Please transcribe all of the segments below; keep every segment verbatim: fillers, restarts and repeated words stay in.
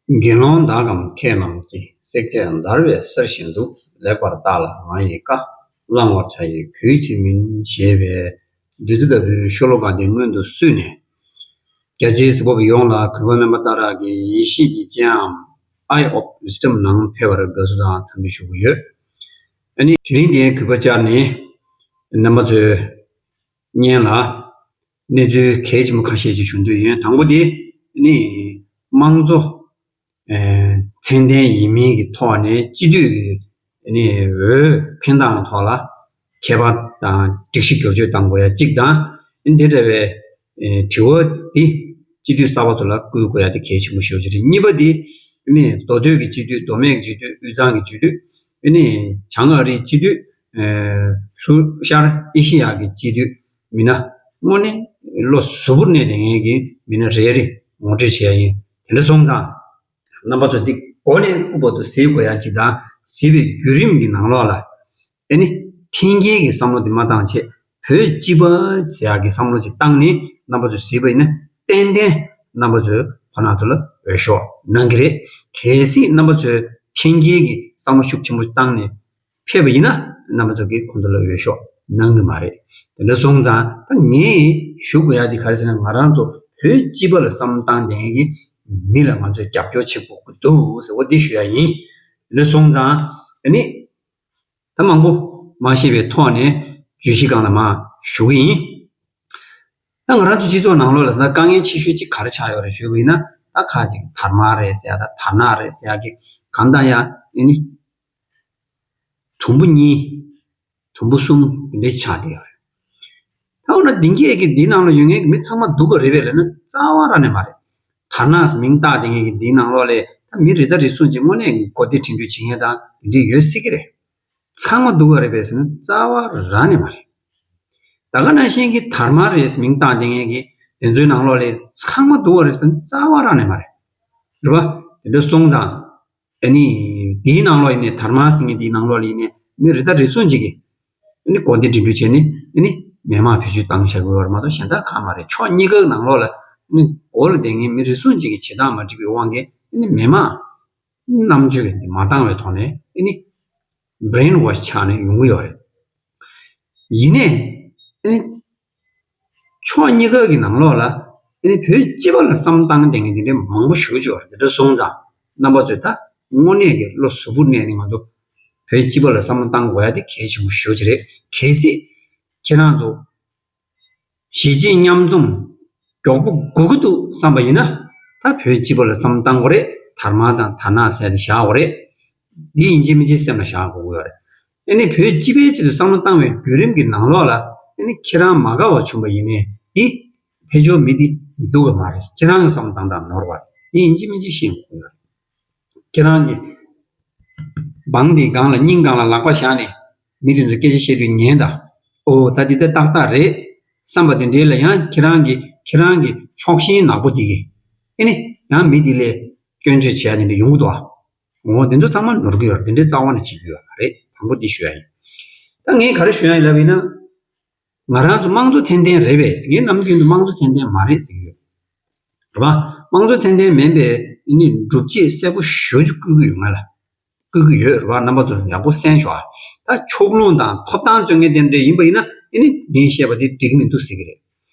དགེ་སློང་དག་གམ་མཁས་རྣམས་ཀྱིས། བསྲེགས་བཅད་འདར་བའི་གསེར་བཞིན་དུ། ལེགས་པར་བརྟགས་ལ་ང་ཡི་བཀའ། བླང་བར་བྱ་ཡི་གུས་ཕྱིར་མིན། ཞེས་པའི་བདུད་རྩི་ལྟ་བུའི་ཤོ་ལོ་ཀ་འདི་སྔོན་དུ་བསུས་ནས། རྒྱ་ཆེའི་གཟིགས་པ་པོ་ཡོངས་ལ་གུས་པ་སྨན་པ་ཏཱ་ར་གི་ཡེ་ཤེས་ཀྱི་སྤྱན་ཨམ་Eye of Wisdom ནང་ཕེབས་པར་དགའ་བསུ་དང་འཚམས་འདྲི་ཞུ་གི་ཡོད། ཨ་ནི་དེ་རིང་འདིའི་གུས་པ་བཅར་ནས་རྣམ་པ་ཚོའི་སྙན་ལ་གནས་ཚུལ་གལ་ཆེན་པོ་ཁ་ཤས་ཅིག་ཞུ་འདོད་ཡོད། དང་པོ་དེ་ནི་དམངས་གཙོ་ཨེ་ཚད་ལྡན་ཡིན་མིན་གྱི་ཐོག་ནས་སྤྱི་འཐུས་ཀྱི་ནི་འོས་འཕེན་སྟངས་ཐོག་ལ་ཁྱད་པར་དང་སྒྲིག་གཞི་བསྒྱུར་བཅོས་གཏང་དགོས་ཡ་གཅིག་དང་། དེ་འདྲ་བའི་ཨེ་དྲི་བ་འདི་སྤྱི་འཐུས་གསར་པ་ཚོ་ལ་བསྐུལ་དགོས་ཡ་དེ་གལ་ཆེན་པོ་ཤོས་ཅིག་རེད། གཉིས་པ་འདི་ནི་མདོ་སྟོད་ཀྱི་སྤྱི་འཐུས། མདོ་སྨད་ཀྱི་སྤྱི་འཐུས། དབུས་གཙང་གི་སྤྱི་འཐུས། ནི་བྱང་ཨ་རིའི་སྤྱི་འཐུས། ཨེ་ཤར་ཨེ་ཤི་ཡ་གི་སྤྱི་འཐུས་མི་སྣ་དངོས་གནས་བློ་གཟུ་བོར་གནས་བསྡད་མཁན་གྱི་མི་སྣ་རེ་རེ་ངོ་སྤྲོད་བྱེད་ཡ་ཡིན། དེ་འདྲ་སོང་ཙང་རྣམ་པ་ཚོ་འདི་མགོ་ནས་དབུ་བར་དུ་གཟིགས་དགོས་ཡ་ཅིག་དང་། གཟིགས་པའི་བརྒྱུད་རིམ་གྱི་ནང་ལོགས་ལ་ཨེ་ནི་འཐེན་འཁྱེར་གྱི་བསམ་བློ་འདི་མ་བཏང་བྱས། བོད་སྤྱི་པ་ཟེར་ཡ་གི་བསམ་བློ་ཅིག་བཏང་ནས་རྣམ་པ་ཚོས་གཟིགས་པ་ཡིན་ན་ཏན་ཏན་རྣམ་པ་ཚོས་ཁོ་ན་ཚོ་ལ་འོས་ཤོག་གནང་གི་རེད། གལ་སྲིད་རྣམ་པ་ཚོས་འཐེན་འཁྱེར་གྱི་བསམ་བློ་ཤུགས་ཆེན་པོ་བཏང་ནས་ཕེབས་པ་ཡིན་ན་རྣམ་པ་ཚོ་གིས་ཁོང་ཚོ་ལ་འོས་ཤོག་གནང་གི་མ་རེད། དེ་འདྲ་སོང་ཙང་ད་ངས་ཞུ་དགོས་ཡ་དེ་ག་རེ་ཟེར་ན། ང་རང་ཚོ་བོད་སྤྱི་པ་ལ་བསམ་བཏང་བསྡད་མཁན་གྱི་མི་ལ་ང་ཚོས་རྒྱབ་སྐྱོར་བྱེད་དགོས་ཀྱི་འདུག་ཟེར་བ་འདི་ཞུ་ཡ་ཡིན། དེ་འདྲ་སོང་ཙང་ཨ་ནི་ད་མང་པོ་མ་བཤད་པའི་ཐོག་ནས་བརྗོད་གཞི་སྒང་ལ་མར་ཞུ་གི་ཡིན། ད་ང་རང་ཚོ་སྤྱི་ཚོགས་ནང་ལོགས་ལ་ད་དཀའ་ངལ་ཆེ་ཤོས་གཅིག་ག་རེ་ཆགས་ཡོད་རེད་ཞུས་པ་ཡིན་ན། ད་ཁ་ཅིག་དར་དམར་རེད་ཟེར་ཡ། ད་དར་ནག་རེད་ཟེར་ཡ་གི་གང་ལྟར་ཡ་ཨ་ནི་དུམ་བུ་གཉིས། དུམ་བུ་གསུམ་དེ་འདྲའི་ཆགས་བསྡད་ཡོད་རེད། ད་འོ་ན་འདི་གས་ཀྱི་འདི་ནང་ལ་ཡོད་མཁན་གྱི་མི་ཚང་མ་སྡུག་ག་རེད་པས་ལབ་ན་རྩ་བ་རང་ནས་མ་རེད། དར་ནག་མིང་བཏགས་བསྡད་མཁན་གྱི་འདི་ནང་ལོགས་ལ་ད་མི་རེ་ད་རེ་ཟུང་ཅིག་དངོས་གནས་གོ་བདེ་དྲན་འདུན་བྱེད་མཁན་དང་དེ་འདྲའི་ཡོད་སྲིད་ཀྱི་རེད། ཚང་མ་སྡུག་ག་རེད་པས་ཟེར་ན་རྩ་བ་རང་ནས་མ་རེད། ད་ག་ནང་བཞིན་གྱི་དར་དམར་རེད་མིང་བཏགས་བསྡད་མཁན་གྱི་དེ་ཚོའི་ནང་ལོགས་ལ་ཚང་མ་སྡུག་ག་རེད་ཟེར་ན་རྩ་བ་རང་ནས་མ་རེད། རེད་པ། དེ་འདྲ་སོང་ཙང་ཨ་ནི་དེའི་ནང་ལོགས་ཡིན་ནའི་དར་དམར་ཟེར་མཁན་དེའི་ནང་ལོགས་ལ་ཡིན་ནའི་མི་རེ་ད་རེ་ཟུང་ཅིག་གིས་ཨ་ནི་གོ་བདེ་འགྲན་བསྡུར་བྱས་ནས་ཨ་ནི་མི་མང་བེད་སྤྱོད་བཏང་བཞག་གི་ཡོད་རེད་མ་གཏོགས་གཞན་དག་གང་མ་རེད། ཕྱོགས་གཉིས་ཀའི་ནང་ལོགས་ལ་ཨ་ནི་འགོ་ལ་བསྡད་མཁན་མི་རེ་ཟུང་ཅིག་གིས་བྱེད་སྟངས་མ་འགྲིག་པའི་དབང་གིས་ཨ་ནི་མི་མང་རྣམ་དཔྱོད་ཀྱིས་མ་འདང་བའི་ཐོག་ནས་ཨ་ནི་brainwash ཆགས་ནས་ཡོང་གི་ཡོད་རེད། ཡིན་ནའི་ཨ་ནི་ཕྱོགས་གཉིས་ཀ་གི་ནང་ལོགས་ལ་ཨ་ནི་བོད་སྤྱི་པ་ལ་བསམ་བཏང་བསྡད་མཁན་དེ་འདྲའི་མང་པོ་ཞེ་པོ་ཅིག་ཡོད་རེད། དེ་འདྲ་སོང་ཙང་རྣམ་པ་ཚོས་ད་དངོས་གནས་ཀྱི་བློ་གཟུ་བོར་གནས་ནས་ང་ཚོ་བོད་སྤྱི་པ་ལ་བསམ་བློ་བཏང་དགོས་ཡ་དེ་གལ་ཆེན་པོ་ཞེ་པོ་ཅིག་རེད། གལ་སྲིད་ཁྱེད་རང་ཚོ་གཞིས་བྱེས་མཉམ་འཛོམས་མགྱོགས་པོ་དགོས་ཀྱི་འདུག་བསམ་པ་ཡིན་ན། ད་བོད་སྤྱི་པ་ལ་བསམ་བློ་བཏང་དགོས་རེད། དར་དམར་དང་དར་ནག་ཟེར་ཡ་དེ་བཞག་དགོས་རེད། འདི་ཡིན་གཅིག་མིན་གཅིག་སེམས་ལ་བཞག་དགོས་ཀྱི་ཡོད་རེད། ཨ་ནི་བོད་སྤྱི་པའི་ཆེད་དུ་བསམ་བློ་བཏང་བའི་བརྒྱུད་རིམ་གྱི་ནང་ལོགས་ལ་ཨ་ནི་ཁྱེད་རང་མ་དགའ་བ་བྱུང་བ་ཡིན་ནའི་འདི་ཕལ་ཆེར་མི་འདི་སྡུག་གི་མ་རེད། ཁྱེད་རང་གི་བསམ་བློ་བཏང་སྟངས་ནོར་བ་རེད། འདི་ཡིན་གཅིག་མིན་གཅིག་ཤེས་དགོས་ཀྱི་ཡོད་རེད། ཁྱེད་རང་གི་སྦང་འདི་སྒང་ལ་སྙིང་སྒང་ལ་ལག་པ་བཞག་ནས་མི་དེ་ཚོ་སྐད་ཆ་བཤད་དུས་ཉན་དང་། ཨོ་ད་འདི་ད་ཏག་ཏག་རེད་བསམ་པ་དེ་འདྲའི་ལ་ཡང་ཁྱེད་རང་གི་ཁྱེད་རང་གི་ཕྱོགས་ཞེན་ནག་པོ་དེ་གིས་ཨ་ནི་ཡང་མི་དེ་ལ་སྐྱོན་བརྗོད་བྱེད་ཡ་དེ་འདྲ་ཡོང་གི་འདུག་ཨ། འོ་དེ་ཚོ་ཚང་མ་ནོར་གི་ཡོད་རེད། དེ་འདྲའི་རྩ་བ་ནས་བྱེད་ཀྱི་ཡོད་མ་རེད། དང་པོ་འདི་ཞུ་ཡ་ཡིན། ད་ངས་ག་རེ་ཞུ་ཡ་ཡིན་ལབ་ཡིན་ན། ང་རང་ཚོ་དམངས་གཙོ་ཚད་ལྡན་རེད་པས། ངས་ནམ་རྒྱུན་དུ་དམངས་གཙོ་ཚད་ལྡན་མ་རེད་ཟེར་གྱི་ཡོད། རེད་པ། དམངས་གཙོ་ཚད་ལྡན་མིན་པའི་ཨ་ནི་སྒྲུབ་བྱེད་གསལ་པོ་ཞེ་པོ་ཅིག་བསྐུལ་གྱི་ཡོད་ང་ལ། བསྐུལ་གྱི་ཡོད་རེད་པ། རྣམ་པ་ཚོ་ཡག་པོ་གསན་ཤོག་ཨ། ད་ཕྱོགས་ལྷུང་དང་ཐོབ་ཐང་རྩོད་མཁན་དེ་འདྲ་ཡིན་པ་ཡིན་ན་ཨ་ནི་འདི་བཤད་པ་དེ་འགྲིག་གི་མི་འདུག་ཟེར་གྱི་རེད།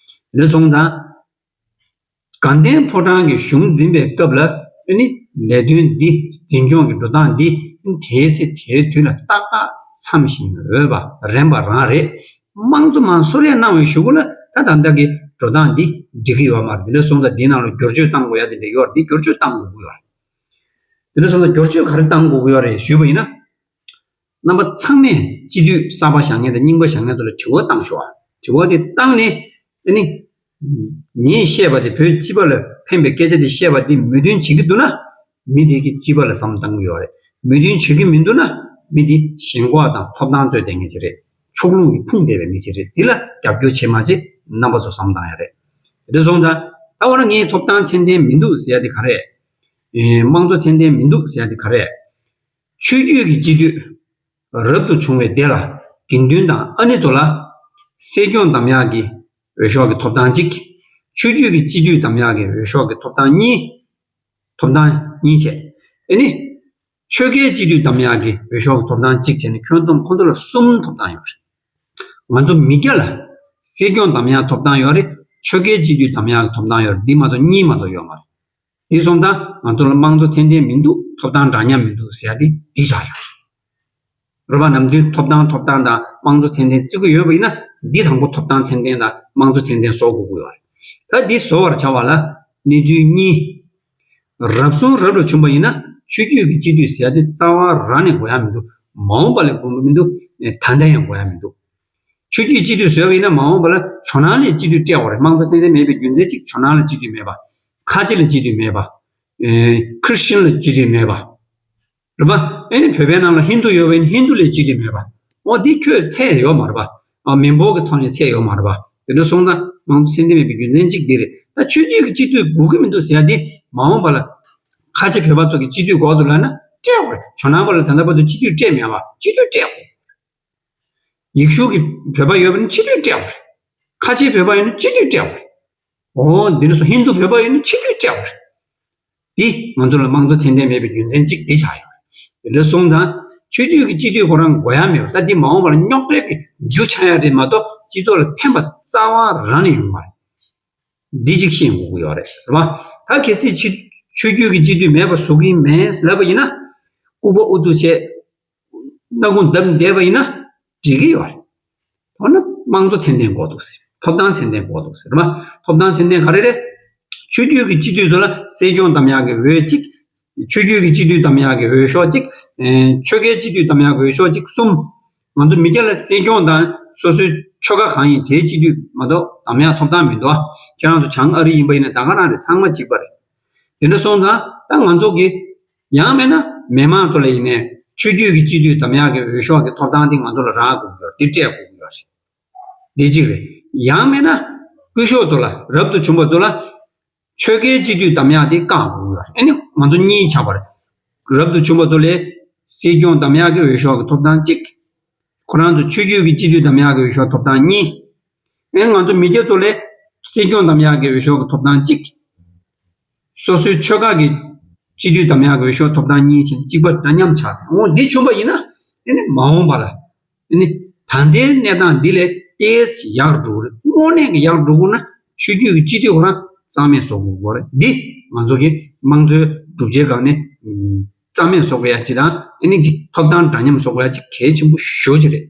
དེ་འདྲ་སོང་ཙང་། དགའ་ལྡན་ཕོ་བྲང་གི་གཞུང་འཛིན་པའི་སྐབས་ལ་ཨ་ནི་ལས་དོན་འདི་འཛིན་སྐྱོང་གི་འགྲོ་སྟངས་འདི་དེའི་ཚེ་དེའི་དུས་ལ་ཏག་ཏག་འཚམ་ཞིང་འོས་པ་རན་པ་རང་རེད། དམངས་གཙོ་མར་གསོལ་རས་གནང་བའི་གཞུག་གུ་ལ་ད་ད་ལྟ་གི་འགྲོ་སྟངས་འདི་འགྲིག་གི་ཡོད་མ་རེད། འདི་འདྲ་སོང་ཙང་འདིའི་ནང་ལ་བསྒྱུར་བཅོས་གཏང་དགོས་ཡ་དེ་འདྲ་ཡོད་རེད། འདི་བསྒྱུར་བཅོས་གཏང་དགོས་ཀྱི་ཡོད་རེད། འདི་འདྲ་སོང་ཙང་བསྒྱུར་བཅོས་ག་རེ་གཏང་དགོས་ཀྱི་ཡོད་རེད་ཞུས་པ་ཡིན་ན། རྣམ་པ་ཚང་མས་སྤྱི་འཐུས་གསར་པ་བཞེངས་མཁན་དང་རྙིང་པ་བཞེངས་མཁན་ཚོ་ལ་དྲི་བ་བཏང་ཤོག་ཨ། དྲི་བ་དེ་བཏང་ནས་ཨ་ནི། ངས་བཤད་པ་དེ་བོད་སྤྱི་པ་ལ་ཕན་པའི་སྐད་ཆ་དེ་བཤད་པ་དེ་མོས་མཐུན་བྱེད་ཀྱི་འདུག་ན། མི་དེ་གིས་སྤྱི་པ་ལ་བསམ་བློ་བཏང་གི་ཡོད་རེད། མོས་མཐུན་བྱེད་ཀྱི་མི་འདུག་ན། མི་དེ་ཞེན་ཁོག་དང་ཐོབ་ཐང་རྩོད་བསྡད་མཁན་ཅིག་རེད། ཕྱོགས་ལྷུང་གིས་ཕུང་བསྡད་པའི་མི་ཅིག་རེད། དེ་ལ་རྒྱབ་སྐྱོར་བྱེད་མ་བྱེད་རྣམ་པ་ཚོ་བསམ་བློ་བཏང་ཡ་རེད། དེ་འདྲ་སོང་ཙང་ད་འོ་ན་ངས་ཐོབ་ཐང་ཚད་ལྡན་མི་འདུག་ཟེར་ཡ་དེ་ག་རེད། ཨེ། དམངས་གཙོ་ཚད་ལྡན་མི་འདུག་ཟེར་ཡ་དེ་ག་རེད། ཆོས་བརྒྱུད་ཀྱི་སྤྱི་འཐུས་རབ་ཏུ་བྱུང་བའི་སྡེ་ལ་དགེ་འདུན་དང་ཨ་ནེ་ཚོ་ལ་སྲིད་སྐྱོང་འདེམས་ཡག་གི་འོས་ཤོག་གི་ཐོབ་ཐང་གཅིག་ཆོས་བརྒྱུད་ཀྱི་སྤྱི་འཐུས་འདེམས་ཡག་གི་འོས་ཤོག་གི་ཐོབ་ཐང་གཉིས། ཐོབ་ཐང་གཉིས་བྱས། ཨེ་ནི། ཆོལ་ཁའི་སྤྱི་འཐུས་བདམས་ཡག་གི་འོས་ཤོག་གི་ཐོབ་ཐང་གཅིག་བྱས་ནས་ཁྱོན་བསྡོམས་ཁོང་ཚོ་ལ་གསུམ་ཐོབ་ཐང་ཡོད་རེད། ང་ཚོ་མི་སྐྱ་ལ་སྲིད་སྐྱོང་བདམས་ཡག་ཐོབ་ཐང་ཡོད་རེད། ཆོལ་ཁའི་སྤྱི་འཐུས་བདམས་ཡག་གི་ཐོབ་ཐང་ཡོད་རེད། འདི་མ་གཏོགས་གཉིས་མ་གཏོགས་ཡོད་མ་རེད། འདི་སོང་ཙང་ང་ཚོ་ལ་དམངས་གཙོ་ཚད་ལྡན་མི་འདུག་ཐོབ་ཐང་འདྲ་མཉམ་མི་འདུག་ཟེར་ཡ་འདི་འདི་ཆགས་ཡོད་རེད། རེད་པ། ནམ་རྒྱུན་ཐོབ་ཐང་ཐོབ་ཐང་དང་དམངས་གཙོ་ཚད་ལྡན་བརྩི་གི་ཡོད་པ་ཡིན་ན། འདི་དང་པོ་ཐོབ་ཐང་ཚད་ལྡན་དང་དམངས་གཙོ་ཚད་ལྡན་བཟོ་དགོས་ཀྱི་ཡོད་རེད། ད་འདི་བཟོ་བར་བྱ་བ་ལ་གནས་ཚུལ་གཉིས། རབ་བྱུང་རབ་ལ་བྱུང་བ་ཡིན་ན་ཆོས་བརྒྱུད་ཀྱི་སྤྱི་འཐུས་ཟེར་ཡ་དེ་རྩ་བ་རང་ནས་དགོས་ཡ་མི་འདུག་མ་འོངས་པ་ལ་དགོས་མི་འདུག་ད་ལྟ་ཡང་དགོས་ཡ་མི་འདུག་ཆོས་བརྒྱུད་སྤྱི་འཐུས་ཟེར་བ་ཡིན་ན་མ་འོངས་པ་ལ་ཇོ་ནང་ལ་སྤྱི་འཐུས་སྤྲད་དགོས་རེད། དམངས་གཙོ་ཚད་ལྡན་མེད་པའི་རྒྱུ་མཚན་གཅིག་ཇོ་ནང་ལ་སྤྱི་འཐུས་མེད་པ། ཁ་ཆེ་ལ་སྤྱི་འཐུས་མེད་པ། ཨེ། ཁྲི་སི་ཊན་ལ་སྤྱི་འཐུས་མེད་པ། རེད་པ། ཨེ་ནི་བོད་པའི་ནང་ལ་ཧིན་དུ་ཡོད་པ་ཡིན་ན་ཧིན་དུ་ལ་སྤྱི་འཐུས་མེད་པ། འོ་འདི་ཁྱོད་ཚད་ཡོད་མ་རེད་པ། ཨ། མི་འབོར་གྱི་ཐོག་ནས་ཚད་ཡོད་མ་རེད་པ། དེ་འདྲ་སོང་ཙང་དམངས་གཙོ་ཚད་ལྡན་མེད་པའི་རྒྱུ་མཚན་གཅིག་འདི་རེད། ད་ཆོས་བརྒྱུད་ཀྱི་སྤྱི་འཐུས་དགོས་ཀྱི་མི་འདུག་ཟེར་ཡ་འདི་མ་འོངས་པ་ལ་ཁ་ཆེ་བོད་པ་ཚོ་གི་སྤྱི་འཐུས་དགོས་འདུག་ལབ་ན་སྤྲད་དགོས་རེད། ཇོ་ནང་པ་ལ་ད་ལྟ་བར་དུ་སྤྱི་འཐུས་སྤྲད་མེད་པ། སྤྱི་འཐུས་སྤྲད་དགོས། ཡེ་ཤུ་གི་བོད་པ་ཡོད་པ་ཡིན་ན་སྤྱི་འཐུས་སྤྲད་དགོས་རེད། ཁ་ཆེ་བོད་པ་ཡིན་ན་སྤྱི་འཐུས་སྤྲད་དགོས་རེད། འོ་འདི་འདྲ་སོང་། ཧིན་དུ་བོད་པ་ཡིན་ན་སྤྱི་འཐུས་སྤྲད་དགོས་རེད། འདི་ང་ཚོ་ལ་དམངས་གཙོ་ཚད་ལྡན་མེད་པའི་རྒྱུ་མཚན་གཅིག་འདི་ཆགས་ཡོད་རེད། དེ་འདྲ་སོང་ཙང་ཆོས་བརྒྱུད་ཀྱི་སྤྱི་འཐུས་ཁོ་རང་དགོས་ཡ་མེད་པ། ད་འདི་མ་འོངས་པར་རྙོག་དྲའི་རྒྱུ་ཆགས་ཡ་རེད་མ་གཏོགས་སྤྱི་ཚོགས་ལ་ཕན་པ་རྩ་བ་རང་ནས་ཡོང་མ་རེད། འདི་གཅིག་ཤེས་དགོས་ཀྱི་ཡོད་རེད། རེད་པ། ད་གལ་སྲིད་ཆོས་ཆོས་བརྒྱུད་ཀྱི་སྤྱི་འཐུས་མེད་པ་བཟོ་གི་ཡིན་མིན་ལབ་པ་ཡིན་ན། ལྐུགས་པ་ཨུ་ཚུགས་བྱས། སྣ་ཁུང་བརྡབ་བསྡད་པ་ཡིན་ན་འགྲིག་གི་ཡོད་རེད། འོ་ན་དམངས་གཙོ་ཚད་ལྡན་དགོས་འདུག་ཟེར། ཐོབ་ཐང་ཚད་ལྡན་དགོས་འདུག་ཟེར་བ། ཐོབ་ཐང་ཚད་ལྡན་ག་རེ་རེད། ཆོས་བརྒྱུད་ཀྱི་སྤྱི་འཐུས་ཚོ་ལ་སྲིད་སྐྱོང་བདམས་ཡག་གི་འོས་གཅིག་ཆོས་བརྒྱུད་ཀྱི་སྤྱི་འཐུས་བདམས་ཡག་གི་འོས་ཤོག་གཅིག་ཨེ། ཆོལ་ཁའི་སྤྱི་འཐུས་བདམས་ཡག་གི་འོས་ཤོག་གཅིག་གསུམ། ང་ཚོ་མི་སྐྱ་ལ་སྲིད་སྐྱོང་དང་སོ་སོའི་ཆོལ་ཁ་གང་ཡིན་དེའི་སྤྱི་འཐུས་མ་གཏོགས་བདམས་ཡག་ཐོབ་ཐང་མི་འདུག་ཁྱེད་རང་ཚོ་བྱང་ཨ་རི་ཡིན་པ་ཡིན་ན་ད་ག་རང་རེད། ཚང་མ་གཅིག་པ་རེད། དེ་འདྲ་སོང་ཙང་ད་ང་ཚོ་གི་ཡང་མིན་ན་མི་མང་ཚོ་ལ་ཡིན་ནའི་ཆོས་བརྒྱུད་ཀྱི་སྤྱི་འཐུས་བདམས་ཡག་གི་འོས་ཤོག་གི་ཐོབ་ཐང་འདི་ང་ཚོ་ལ་རག་དགོས་ཀྱི་ཡོད་རེད། འདི་སྤྲད་དགོས་ཀྱི་ཡོད་རེད། འདི་གཅིག་རེད། ཡང་མིན་ན་སྐུ་ཞབས་ཚོ་ལ་རབ་ཏུ་བྱུང་བ་ཚོ་ལ་ཆོལ་ཁའི་སྤྱི་འཐུས་བདམས་ཡག་འདི་བཀག་དགོས་ཀྱི་ཡོད་རེད། ཨ་ནི་ང་ཚོ་གཉིས་ཆགས་པ་རེད། རབ་ཏུ་བྱུང་བ་ཚོ་ལ་སྲིད་སྐྱོང་བདམས་ཡག་གི་འོས་ཤོག་གི་ཐོབ་ཐང་གཅིག་ཁོ་རང་ཚོ་ཆོས་བརྒྱུད་ཀྱི་སྤྱི་འཐུས་བདམས་ཡག་གི་འོས་ཤོག་ཐོབ་ཐང་གཉིས། ཨེ། ང་ཚོ་མི་སྐྱ་ཚོ་ལ་སྲིད་སྐྱོང་བདམས་ཡག་གི་འོས་ཤོག་གི་ཐོབ་ཐང་གཅིག་སོ་སོའི་ཆོལ་ཁ་གི་སྤྱི་འཐུས་བདམས་ཡག་གི་འོས་ཤོག་ཐོབ་ཐང་གཉིས་ཕྱིན་གཅིག་པ་འདྲ་མཉམ་ཆགས་ཏེ། འོ་འདི་བྱུང་བ་ཡིན་ན་ཨེ་ནི་མ་འོངས་པ་ལ་ཨེ་ནི་ད་ལྟའི་གནས་སྟངས་འདི་ལས་ཏོག་ཙམ་ཡག་འགྲོ་གི་རེད། དངོས་གནས་ཀྱི་ཡག་འགྲོ་དགོས་ན་ཆོས་བརྒྱུད་ཀྱི་སྤྱི་འཐུས་ཁོ་རང་རྩ་མེད་བཟོ་དགོས་ཀྱི་རེད། འདི་ང་ཚོ་གི་དམངས་གཙོའི་སྒྲུབ་བྱེད་སྒང་ནས་རྩ་མེད་བཟོ་དགོས་ཡ་གཅིག་དང་། ཨེ་ནི་གཅིག་ཐོབ་ཐང་འདྲ་མཉམ་བཟོ་དགོས་ཡ་གཅིག་གལ་ཆེན་པོ་ཞེ་པོ་ཅིག་རེད།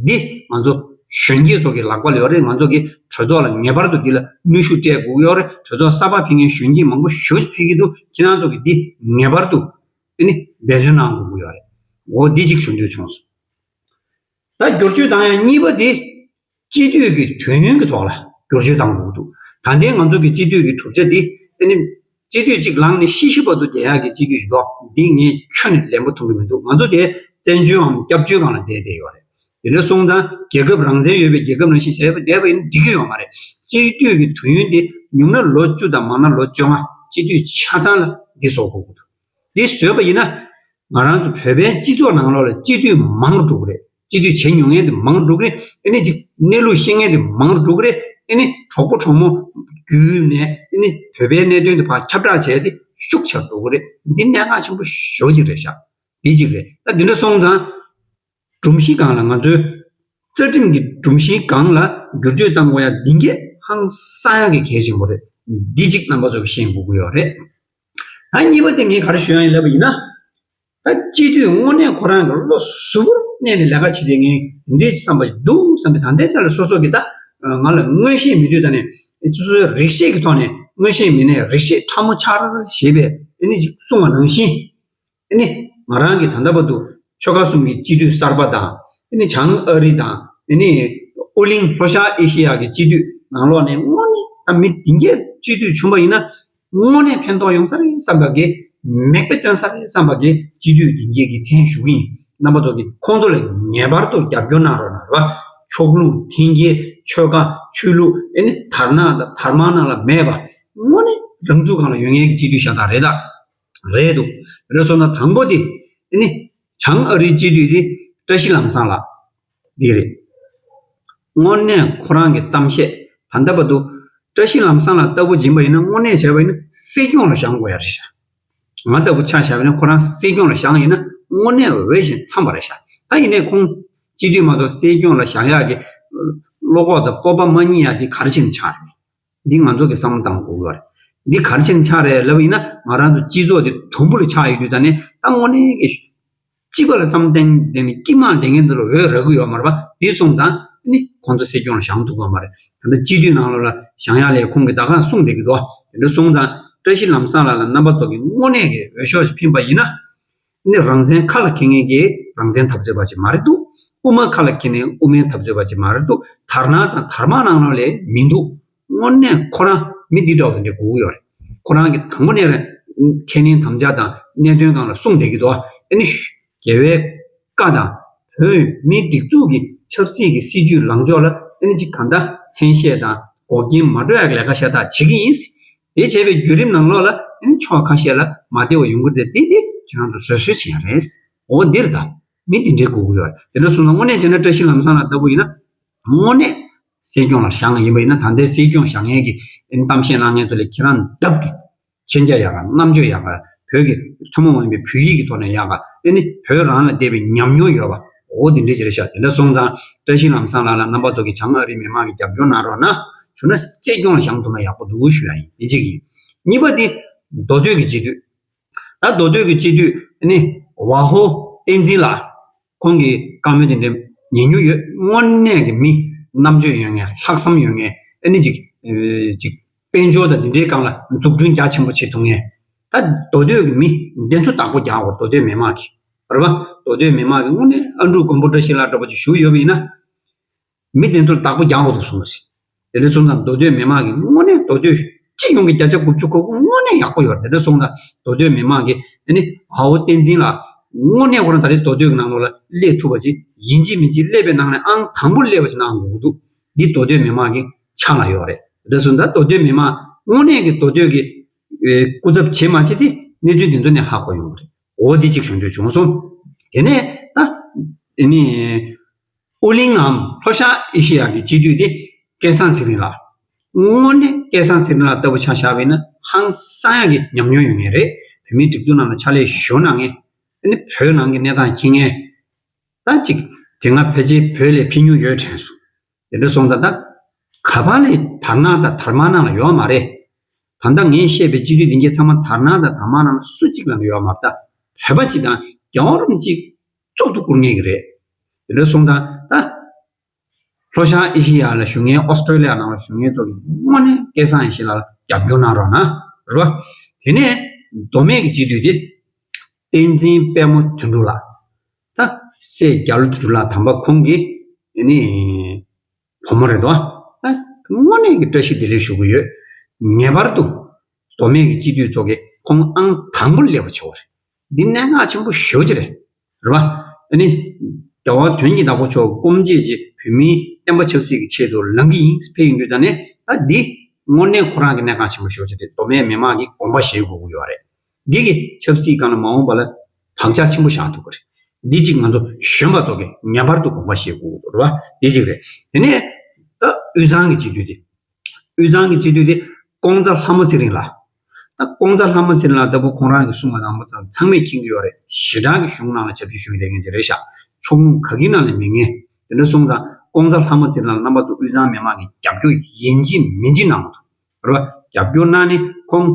འདི་ང་ཚོ་གཞོན་སྐྱེས་ཚོ་གི་ལག་པ་ལ་ཡོད་རེད། ང་ཚོ་གི་གྲོས་ཚོགས་ལ་ངེས་པར་དུ་འདི་ལ་གནོན་ཤུགས་སྤྲད་དགོས་ཀྱི་ཡོད་རེད། གྲོས་ཚོགས་གསར་པ་ཕེབས་མཁན་གཞོན་སྐྱེས་མང་པོ་ཞེ་པོ་ཅིག་ཕེབས་ཀྱི་འདུག་ཁྱེད་རང་ཚོ་གི་འདི་ངེས་པར་དུ་ཨེ་ནི་འབད་བརྩོན་གནང་དགོས་ཀྱི་ཡོད་རེད། འོ་འདི་གཅིག་ཞུ་འདོད་བྱུང་སོང་། ད་བསྒྱུར་བཅོས་བཏང་ཡ་གཉིས་པ་དེ་སྤྱི་འཐུས་ཀྱི་དུས་ཡུན་གྱི་ཐོག་ལ་བསྒྱུར་བཅོས་བཏང་དགོས་ཀྱི་འདུག་ད་ལྟའི་ང་ཚོ་གི་སྤྱི་འཐུས་ཀྱི་གྲུབ་ཆ་འདི་ཨ་ནི་སྤྱི་འཐུས་གཅིག་ལངས་ནས་ཤི་ཤི་བར་དུ་བསྡད་ཡག་གི་སྤྱི་འཐུས་ཞིག་འདུག་འདི་ངས་ཁྱོན་ནས་ལན་པོ་མཐོང་གི་མི་འདུག་ང་ཚོ་དེ་བཙན་བྱོལ་བའམ་སྐྱབས་བཅོལ་སྒང་ལ་བསྡད་བསྡད་ཡོད་རེད། དེ་འདྲ་སོང་ཙང་རྒྱལ་ཁབ་རང་བཙན་ཡོད་པའི་རྒྱལ་ཁབ་ནང་བཞིན་བྱས་པ་བསྡད་པ་ཡིན་ན་འགྲིག་གི་ཡོད་མ་རེད། སྤྱི་འཐུས་ཀྱི་དུས་ཡུན་དེ་ཉུང་ན་ལོ་བཅུ་དང་མང་ན་ལོ་བཅོ་ལྔ། སྤྱི་འཐུས་ཆ་ཚང་ལ་འདི་བཟོ་དགོས་ཀྱི་འདུག་འདི་བཟོས་པ་ཡིན་ན། ང་རང་ཚོ་བོད་པའི་སྤྱི་ཚོགས་ནང་ལོགས་ལ་སྤྱི་འཐུས་མང་རུ་འགྲོ་གི་རེད། སྤྱི་འཐུས་བྱེད་མྱོང་མཁན་དེ་མང་རུ་འགྲོ་གི་རེད། ཨེ་ནི་ཅིག་གནས་ལུགས་ཤེས་མཁན་དེ་མང་རུ་འགྲོ་གི་རེད། ཨེ་ནི་གྲོགས་པོ་གྲོགས་མོ་བརྒྱུད་ནས་ཨེ་ནི་བོད་པའི་གནད་དོན་དེ་ཕར་ཁྱབ་བསྒྲགས་བྱས་ཏེ་ཤུགས་ཆེར་འགྲོ་གི་རེད། འདི་གནད་འགག་ཆེན་པོ་ཞེ་པོ་ཅིག་རེད་ཤག་འདི་གཅིག་རེད། ད་འདི་འདྲ་སོང་ཙང་སྒྲོམ་གཞི་སྒང་ལ་ང་ཚོའི་རྩ་ཁྲིམས་ཀྱི་སྒྲོམ་གཞིའི་སྒང་ལ་བསྒྱུར་བཅོས་གཏང་དགོས་ཡ་འདི་གས་ཧང་སང་ཡ་གི་གལ་ཆེན་པོ་རེད། འདི་གཅིག་རྣམ་པ་ཚོ་གིས་ཤེས་དགོས་ཀྱི་ཡོད་རེད། ད་གཉིས་པ་དེ་ངས་ག་རེ་ཞུ་ཡ་ཡིན་ལབ་པ་ཡིན་ན། ད་སྤྱི་འཐུས་དངོས་གནས་ཁོ་རང་གི་བློ་གཟུ་བོར་གནས་ནས་ལས་ཀ་བྱེད་བསྡད་མཁན་འདི་འདྲའི་བསམ་པ་ཞིག་འདུག་བསམ་པའི། ད་ལྟའི་ཆར་ལ་སོ་སོ་གི་ད་ང་ལ་མངོན་ཤེས་མེད་དུས། ད་ནས་སོ་སོའི་རིག་ཤེས་ཀྱི་ཐོག་ནས་མངོན་ཤེས་མེད་ནའི་རིག་ཤེས་ཕྲ་མོ་ཆགས་ར་ཞེས་པའི་ཨེ་ནི་ཅིག་གསུངས་པ་ནང་བཞིན། ཨེ་ནི་ང་རང་གིས་ད་ལྟ་བར་དུ་ཆོལ་ཁ་གསུམ་གྱི་སྤྱི་འཐུས་གསར་པ་དང་། ཨེ་ནི་བྱང་ཨ་རི་དང་། ཨེ་ནི་ཨོ་གླིང་ལྷོ་ཤར་ཨེ་ཤེ་ཡ་གི་སྤྱི་འཐུས་ནང་ལོགས་ནས་དངོས་གནས་ད་མི་འདི་འདྲའི་སྤྱི་འཐུས་བྱུང་བ་ཡིན་ན། དངོས་གནས་ཕན་ཐོགས་ཡོང་ས་རེད་བསམ་པ་གི། མིག་དཔེ་སྟོན་ས་རེད་བསམ་པ་གི་སྤྱི་འཐུས་འདི་འདྲའི་གི་མཚན་ཞུ་གི་ཡིན། རྣམ་པ་ཚོ་གིས་ཁོང་ཚོ་ལ་ངེས་པར་དུ་རྒྱབ་སྐྱོར་གནང་རོགས་གནང་རོགས། ཕྱོགས་ལྷུང་འཐེན་འཁྱེར། ཆོལ་ཁ་ཆོས་ལུགས། ཨེ་ནི་དར་ནག་དང་དར་དམར་ནང་ལ་མེད་པ། དངོས་གནས་རང་ཚུགས་སྒང་ལ་ཡོད་མཁན་གྱི་སྤྱི་འཐུས་ཤ་སྟག་རེད་ད། རེད་འདུག་རེད་སོང་ན་དང་པོ་དེ་ཨེ་ནི་བྱང་ཨ་རིའི་སྤྱི་འཐུས་དེ་བཀྲ་ཤིས་ལམ་བཟང་ལགས་འདི་རེད། དངོས་གནས་ཁོ་རང་གི་གཏམ་བཤད་ད་ལྟ་བར་དུ་བཀྲ་ཤིས་ལམ་བཟང་ལགས་ལྟ་བུ་ཡིན་པ་ཡིན་ན། དངོས་གནས་བྱས་པ་ཡིན་ན་སྲིད་སྐྱོང་ལ་བཞེངས་དགོས་ཡ་རེད་ཤག་ང་ལྟ་བུ་ཆ་བཞག་པ་ན་ཁོ་རང་སྲིད་སྐྱོང་ལ་བཞེངས་ཡིན་ན་དངོས་གནས་འོས་ཤིང་འཚམས་པ་རེད་ཤག་ད་ཡིན་ནའི་ཁོང་སྤྱི་འཐུས་མ་གཏོགས་སྲིད་སྐྱོང་ལ་བཞེངས་ཡག་གི་བློ་ཁོག་དང་སྤོབས་པ་མ་རྙེད་ཡག་འདི་ག་རེ་བྱས་ནས་ཆགས་རེད། འདི་ང་ཚོ་གི་བསམ་བློ་བཏང་དགོས་ཀྱི་ཡོད་རེད། འདི་ག་རེ་བྱས་ནས་ཆགས་རེད་ལབ་ཡིན་ན་ང་རང་ཚོ་སྤྱི་ཚོགས་འདི་དུམ་བུ་ལ་ཆགས་ཡོད་དུས་ད་ནས་ད་དངོས་གནས་ཀྱི་སྤྱི་པ་ལ་བསམ་གཏན་ལྡན་ནས་སྐྱིད་མང་ལྡན་མཁན་དེ་ལ་འོས་རག་གི་ཡོད་མ་རེད་པ། འདི་སོང་ཙང་ནི་ཁོང་ཚོ་སྲིད་སྐྱོང་ལ་བཞེངས་ཐུབ་ཀྱི་ཡོད་མ་རེད། ད་ལྟ་སྤྱི་འཐུས་ནང་ལོགས་ལ་བཞེངས་ཡག་ལས་ཁོང་གིས་ད་ག་གསུངས་བསྡད་ཀྱི་འདུག་དེ་འདྲ་སོང་ཙང་བཀྲ་ཤིས་ལམ་བཟང་ལགས་ལ་རྣམ་པ་ཚོ་གིས་དངོས་གནས་ཀྱི་འོས་ཤོག་ཅིག་ཕིན་པ་ཡིན་ན། ནི་རང་བཙན་ཁ་ལ་འཁྱེར་མཁན་གྱིས་རང་བཙན་འཐབ་རྩོད་པ་ཅིག་མ་རེད་འདུག་དབུ་མ་ཁ་ལ་འཁྱེར་ནས་དབུ་མའི་འཐབ་རྩོད་པ་ཅིག་མ་རེད་འདུག་དར་ནག་དང་དར་དམར་ནང་ལོགས་ལས་མི་འདུག་དངོས་གནས་ཁོ་རང་མི་འདི་འདྲ་བ་དེ་འདྲ་དགོས་ཀྱི་ཡོད་རེད། ཁོ་རང་གིས་དང་པོ་ནས་རེད། ཁས་ལེན་དམ་བཅའ་དང་གནད་དོན་སྒང་ལ་གསུངས་བསྡད་ཀྱི་འདུག་ཨ་ནི་ཤུ་རྒྱལ་བའི་བཀའ་དང་བོད་མིའི་སྒྲིག་འཛུགས་ཀྱི་ཆབ་སྲིད་ཀྱི་སྲིད་བྱུས་ལངས་ཕྱོགས་ལ་ཨ་ནི་ཅིག་གང་ལྟར་མཚན་ཤས་དང་འགོག་རྐྱེན་མ་འགྲོ་ཡག་གི་ལས་ཀ་ཤ་སྟག་བྱེད་ཀྱི་ཡིན། དེ་བྱས་པའི་བརྒྱུད་རིམ་ནང་ལོགས་ལ་ཨ་ནི་ཕྱོགས་ཁ་ཤས་ལ་མ་བདེ་བ་ཡོང་གི་རེད་དེ་དེ་ཁྱེད་རང་ཚོ་བཟོད་གསོལ་བྱེད་ཡག་རེད། འོ་འདིར་ད་མི་འདི་འདྲའི་དགོས་ཀྱི་ཡོད་རེད། དེ་འདྲ་སོང་ཙང་དངོས་གནས་བྱས་ན་བཀྲ་ཤིས་ལམ་བཟང་ལགས་ལྟ་བུ་ཡིན་ན། དངོས་གནས་སྲིད་སྐྱོང་ལ་བཞེངས་ཡིན་པ་ཡིན་ན་ད་ལྟའི་སྲིད་སྐྱོང་བཞེངས་མཁན་གྱི་གཏམ་བཤད་གནང་མཁན་ཚོ་ལས་ཁྱེད་རང་ལྡབ་ཀྱིས་མཁྱེན་རྒྱ་ཡག་ག་རྣམ་དཔྱོད་ཡག་ག་བོད་ཀྱི་ཐུན་མོང་མ་ཡིན་པའི་བོད་ཡིག་གི་ཐོག་ནས་ཡག་ག་ཨ་ནི་བོད་རང་ལ་དད་པའི་ཉམས་མྱོང་ཡོད་པ་འོ་དེ་འདྲ་ཅིག་རེད་ཤག་དེ་འདྲ་སོང་ཙང་བཀྲ་ཤིས་ལམ་བཟང་ལགས་ལ་རྣམ་པ་ཚོ་གིས་བྱང་ཨ་རིའི་མི་མང་གིས་རྒྱབ་སྐྱོར་གནང་རོགས་གནང་། བྱུང་ན་སྲིད་སྐྱོང་ལ་བཞེངས་ཐུབ་ན་ཡག་པོ་འདུག་ཞུ་ཡ་ཡིན། དེ་གཅིག་ཡིན། གཉིས་པ་དེ་མདོ་སྟོད་ཀྱི་སྤྱི་འཐུས། ད་མདོ་སྟོད་ཀྱི་སྤྱི་འཐུས་ནི་ཝ་ཧོ་བསྟན་འཛིན་ལགས། ཁོང་གི་བཀའ་མོལ་དེ་འདྲ་ཉན་མྱོང་ཡོད། དངོས་གནས་ཀྱི་མི་རྣམ་དཔྱོད་ཡོད་མཁན་ལྷག་བསམ་ཡོད་མཁན་ཨ་ནི་ཅིག་ཅིག་དཔལ་འབྱོར་དང་འདི་འདྲའི་སྒང་ལ་འཛུགས་སྐྲུན་རྒྱ་ཆེན་པོ་བྱེད་ཐུབ་མཁན། ད་མདོ་སྟོད་ཀྱི་མི་འདི་ཚོ་བདག་པོ་རྒྱག་དགོས། མདོ་སྟོད་མི་མང་གིས་རེད་པ། མདོ་སྟོད་མི་མང་གིས་དངོས་གནས་ཨ་འབྲུག་མགོན་པོ་བཀྲ་ཤིས་ལགས་འདྲ་པོ་ཅིག་བཞུགས་ཡོད་པ་ཡིན་ན། མི་དེ་ཚོར་བདག་པོ་རྒྱག་དགོས་འདུག་གསུངས་པ་རེད། དེ་འདྲ་སོང་ཙང་མདོ་སྟོད་མི་མང་གིས་དངོས་གནས་མདོ་སྟོད་སྤྱི་ཡོངས་ཀྱི་བརྒྱ་ཆ་དགུ་བཅུ་གོ་དགུ་དངོས་གནས་ཡག་པོ་ཡོད་རེད། དེ་འདྲ་སོང་ཙང་མདོ་སྟོད་མི་མང་གིས་ཨ་ནི་ཝ་ཧོ་བསྟན་འཛིན་ལགས་དངོས་གནས་ཁོ་རང་ད་རེས་མདོ་སྟོད་ཀྱི་ནང་ལོགས་ལ་སླེབས་ཐུབ་པ་ཅིག་ཡིན་གཅིག་མིན་གཅིག་སླེབས་པའི་ནང་ནས་ཨང་དང་པོ་སླེབས་པ་ཅིག་གནང་དགོས་ཀྱི་འདུག་འདི་མདོ་སྟོད་མི་མང་གི་ཕྱག་ལ་ཡོད་རེད། དེ་འདྲ་སོང་ཙང་མདོ་སྟོད་མི་མང་དངོས་གནས་ཀྱི་མདོ་སྟོད་ཀྱི་ཨེ་སྐུ་ཚབ་བྱེད་མ་བྱེད་དེ་གནས་ཚུལ་འདི་ཚོ་ནས་ཧ་གོ་ཡོང་གི་རེད། འོ་འདི་གཅིག་ཞུ་འདོད་བྱུང་སོང་། དེ་ནས་ད་ཨ་ནི། ཨོ་གླིང་ངམ་ལྷོ་ཤར་ཨེ་ཤེ་ཡ་གི་སྤྱི་འཐུས་དེ་སྐལ་བཟང་ཚེ་རིང་ལགས། དངོས་གནས་སྐལ་བཟང་ཚེ་རིང་ལགས་ལྟ་བུ་ཆ་བཞག་པ་ཡིན་ན་ཧང་སང་ཡག་གི་ཉམས་མྱོང་ཡོད་མཁན་རེད། བོད་མིའི་སྒྲིག་འཛུགས་ནང་ལ་ཕྱག་ལས་ཞུ་གནང་མཁན། ཨ་ནི་བོད་ནང་གི་གནས་སྟངས་མཁྱེན་མཁན། ད་ཅིག་དེ་སྔ་ཕལ་ཆེར་བོད་ལ་ཕེབས་མྱོང་ཡོད་དྲན་སོང་། དེ་འདྲ་སོང་ཙང་ད་ག་པ་ལས་དར་ནག་དང་དར་དམར་ནང་ལ་ཡོད་མ་རེད། ད་ལྟ་ངས་བཤད་པའི་སྤྱི་འཐུས་འདི་གའི་ཚང་མ་དར་ནག་དང་དར་དམར་ནང་ལ་སུ་གཅིག་ལ་ཡོད་མ་རེད། ད་བོད་པ་གཅིག་དང་རྒྱལ་བ་རིན་པོ་ཆེ་གཙུག་ཏུ་བཀུར་མཁན་གྱི་རེད། དེ་འདྲ་སོང་ཙང་ད་ལྷོ་ཤར་ཨེ་ཤེ་ཡ་ལ་བཞུགས་མཁན་ཨོ་སི་ཀྲོ་ལི་ཡ་ནང་ལ་བཞུགས་མཁན་ཚོ་གིས་དངོས་གནས་སྐལ་བཟང་ཡེ་ཤེས་ལགས་ལ་རྒྱབ་སྐྱོར་གནང་རོགས་གནང་། རེད་པ། དེ་ནས་མདོ་སྨད་ཀྱི་སྤྱི་འཐུས་དེ་བསྟན་འཛིན་དཔལ་མོ་དོན་གྲུབ་ལགས། ད་སྲས་རྒྱ་ལོ་དོན་གྲུབ་ལགས་དམ་པ་ཁོང་གི་ཨ་ནི་བུ་མོ་རེད་དོ། ད་དངོས་གནས་ཀྱི་བཀྲ་ཤིས་བདེ་ལེགས་ཞུ་གི་ཡོད། ངེས་པར་དུ་མདོ་སྨད་ཀྱི་སྤྱི་འཐུས་ཚོ་གིས་ཁོང་ཨང་དང་པོར་སླེབས་པ་བྱེད་དགོས་རེད། འདི་གནད་འགག་ཆེན་པོ་ཞེ་པོ་ཅིག་རེད། རེད་པ། ཨ་ནི། རྒྱལ་བ་དོན་གྱི་བདག་པོ་མཆོག་སྐུ་མཆེད་ཀྱི་བོད་མིའི་བསྟན་པ་ཆབ་སྲིད་ཀྱི་ཆེད་དུ་ལངས་ཀྱི་ཡིན་ཕེབས་ཡོང་དུས་ད་ནས་ད་འདི་དངོས་གནས་ཁོ་རང་གི་གནད་འགག་ཆེན་པོ་ཞེ་པོ་ཅིག་རེད། མདོ་སྨད་མི་མང་གིས་དགོངས་པ་བཞེས་དགོས་ཀྱི་ཡོད་རེད། འདི་གི་ཆབ་སྲིད་སྒང་ལ་མ་འོངས་པ་ལ་བག་ཆགས་ཆེན་པོ་བཞག་ཐུབ་ཀྱི་རེད། འདི་གཅིག་ང་ཚོ་གཞོན་པ་ཚོ་གིས་ངེས་པར་དུ་དགོངས་པ་བཞེས་དགོས་ཀྱི་འདུག་རེད་པ། འདི་གཅིག་རེད། དེ་ནས་ད་དབུས་གཙང་གི་སྤྱི་འཐུས་དེ། དབུས་གཙང་གི་སྤྱི་འཐུས་དེ་ཀོང་ཙ་ལྷ་མོ་ཚེ་རིང་ལགས། ད་ཀོང་ཙ་ལྷ་མོ་ཚེ་རིང་ལགས་ལྟ་བུ་ཁོང་རང་གིས་གསུངས་པ་དང་པོ་ཚང་ཚང་མས་མཁྱེན་གྱི་ཡོད་རེད། ཞེ་དྲག་གི་གཞུང་ནང་ལ་ཞབས་ཕྱི་ཞུ་མཁན་དེ་ངེས་ཅིག་རེད་ཤག་ཕྱོགས་ལྷུང་ག་གི་ནང་ལ་མེད་མཁན། དེ་འདྲ་སོང་ཙང་ཀོང་ཙ་ལྷ་མོ་ཚེ་རིང་ལགས་རྣམ་པ་ཚོ་དབུས་གཙང་མི་མང་གིས་རྒྱབ་སྐྱོར་ཡིན་གཅིག་མིན་གཅིག་གནང་དགོས་འདུག་རེད་པ། རྒྱབ་སྐྱོར་གནང་ནས་ཁོང་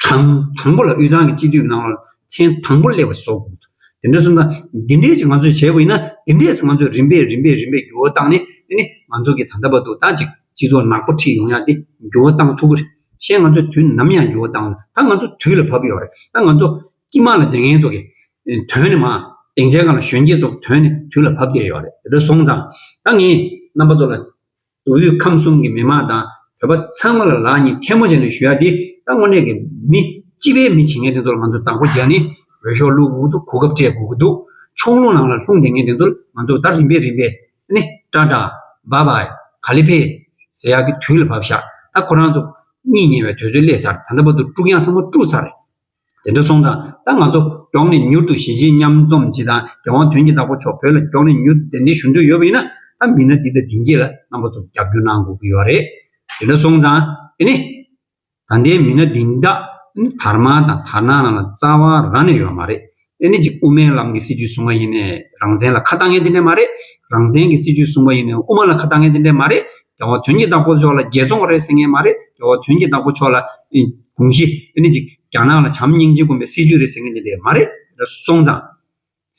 གྲངས་དང་པོ་ལ་དབུས་གཙང་གི་སྤྱི་འཐུས་ཀྱི་ནང་ལ་མཚན་དང་པོ་སླེབས་པ་བཟོ་དགོས་འདུག་དེ་འདྲ་སོང་ཙང་འདི་འདྲས་ཅིག་ང་ཚོས་བྱས་པ་ཡིན་ན་འདི་འདྲས་ང་ཚོས་རིམ་པས་རིམ་པས་རིམ་པས་འགྱུར་བ་བཏང་ནས་དེ་ནི་ང་ཚོ་གི་ད་ལྟ་བར་དུ་ད་ཅིག་སྤྱི་ཚོགས་ནག་པོ་ཁྲིད་ཡོང་ཡག་དེ་འགྱུར་བ་བཏང་ཐུབ་ཀྱི་རེད། གཞན་ང་ཚོས་དུས་ནམ་ཡང་འགྱུར་བ་བཏང་ད་ང་ཚོ་དུས་ལ་བབས་ཡོད་རེད། ད་ང་ཚོ་དཀྱིལ་མ་ལ་བསྡད་མཁན་ཚོ་གི་དོན་ནི་མ་སྡིངས་ཆའི་སྒང་ལ་གཞོན་སྐྱེས་ཚོ་དོན་ནི་དུས་ལ་བབས་བསྡད་ཡོད་རེད། དེ་འདྲ་སོང་ཙང་ད་ངས་རྣམ་པ་ཚོ་ལ། མདོ་དབུས་ཁམས་གསུམ་གྱི་མི་མང་དང་བོད་པ་ཚང་མ་ལ་ལག་གཉིས་ཐལ་མོ་སྦྱར་ནས་ཞུ་ཡ་དེ་ད་དངོས་གནས་ཀྱི་མི་སྤྱི་པའི་མི་བྱེད་མཁན་དེ་ཚོ་ལ་ང་ཚོས་བདག་པོ་རྒྱག་ནས་འོས་ཤོག་བླུག་དགོས་ཀྱི་འདུག་གོ་སྐབས་སྤྲད་དགོས་ཀྱི་འདུག་ཕྱོགས་ལྷུང་ནང་ལ་ལྷུང་བསྡད་མཁན་དེ་ཚོ་ལ་ང་ཚོས་ད་རིམ་པས་རིམ་པས་ནི་ཊ་ཊ་བྷ་བྷའི་ག་ལེ་ཕེ་ཟེར་ཡག་གི་དུས་ལ་བབས་ཤག་ད་ཁོ་རང་ཚོ་གཉིད་ཉལ་བའི་དུས་ཚོད་སླེབས་ཚར། ད་ལྟ་བར་དུ་དཀྲུག་ཡག་ཚང་མ་དཀྲུགས་ཚར་རེད། དེ་འདྲ་སོང་ཙང་ད་ང་ཚོ་མགྱོགས་ནས་མྱུར་དུ་གཞིས་བྱེས་མཉམ་འཛོམས་ཅིག་དང་རྒྱལ་དབང་དོན་གྱི་བདག་པོ་མཆོག་བོད་ལ་མགྱོགས་ནས་མྱུར་དུ་གདན་འདྲེན་ཞུ་འདོད་ཡོད་པ་ཡིན་ན་ད་མི་སྣ་འདི་དང་འདི་གྱད་ལ་རྣམ་པ་ཚོ་རྒྱབ་སྐྱོར་གནང་དགོས་ཀྱི་ཡོད་རེད། དེ་འདྲ་སོང་ཙང་ཨེ་ནི་ད་ལྟའི་མི་སྣ་འདི་དག་ ནི་དར་དམར་དང་དར་ནག་ནང་ལ་རྩ་བ་རང་ནས་ཡོད་མ་རེད། ཨེ་ནི་ཅིག་དབུ་མའི་ལམ་གྱི་སྲིད་བྱུས་བཟུང་བ་ཡིན་ནའི་རང་བཙན་ལ་ཁ་བཏང་མཁན་དེ་འདྲ་མ་རེད། རང་བཙན་གྱི་སྲིད་བྱུས་བཟུང་བ་ཡིན་ནའི་དབུ་མ་ལ་ཁ་བཏང་མཁན་དེ་འདྲ་མ་རེད། རྒྱལ་བ་དོན་གྱི་བདག་པོ་མཆོག་ལ་རྒྱལ་བཙོང་རེད་ཟེར་མཁན་མ་རེད། རྒྱལ་བ་དོན་གྱི་བདག་པོ་མཆོག་ལ་ཨེ་དགོངས་གཞི་ཨེ་ནི་ཅིག་རྒྱ་ནག་ལ་བྱམས་སྙིང་རྗེ་སྒོམ་པའི་སྲིད་བྱུས་རེད་ཟེར་མཁན་དེ་འདྲ་མ་རེད། རེད་སོང་ཙང་།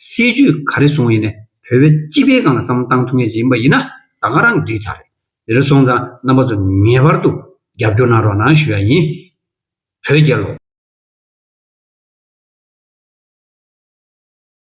སྲིད་བྱུས་ག་རེ་བཟུང་ཡིན་ནའི་བོད་པའི་སྤྱི་པའི་སྒང་ལ་བསམ་བློ་བཏང་ཐུབ་མཁན་ཞིག་ཡིན་པ་ཡིན་ན་ད་ག་རང་འགྲིག་ཚར་རེད། དེ་འདྲ་སོང་ཙང་རྣམ་པ་ཚོ་ངེས་པར་དུ་རྒྱབ་སྐྱོར་གནང་རོགས་གནང་ཞུ་ཡ་ཡིན། བོད་རྒྱལ་ལོ།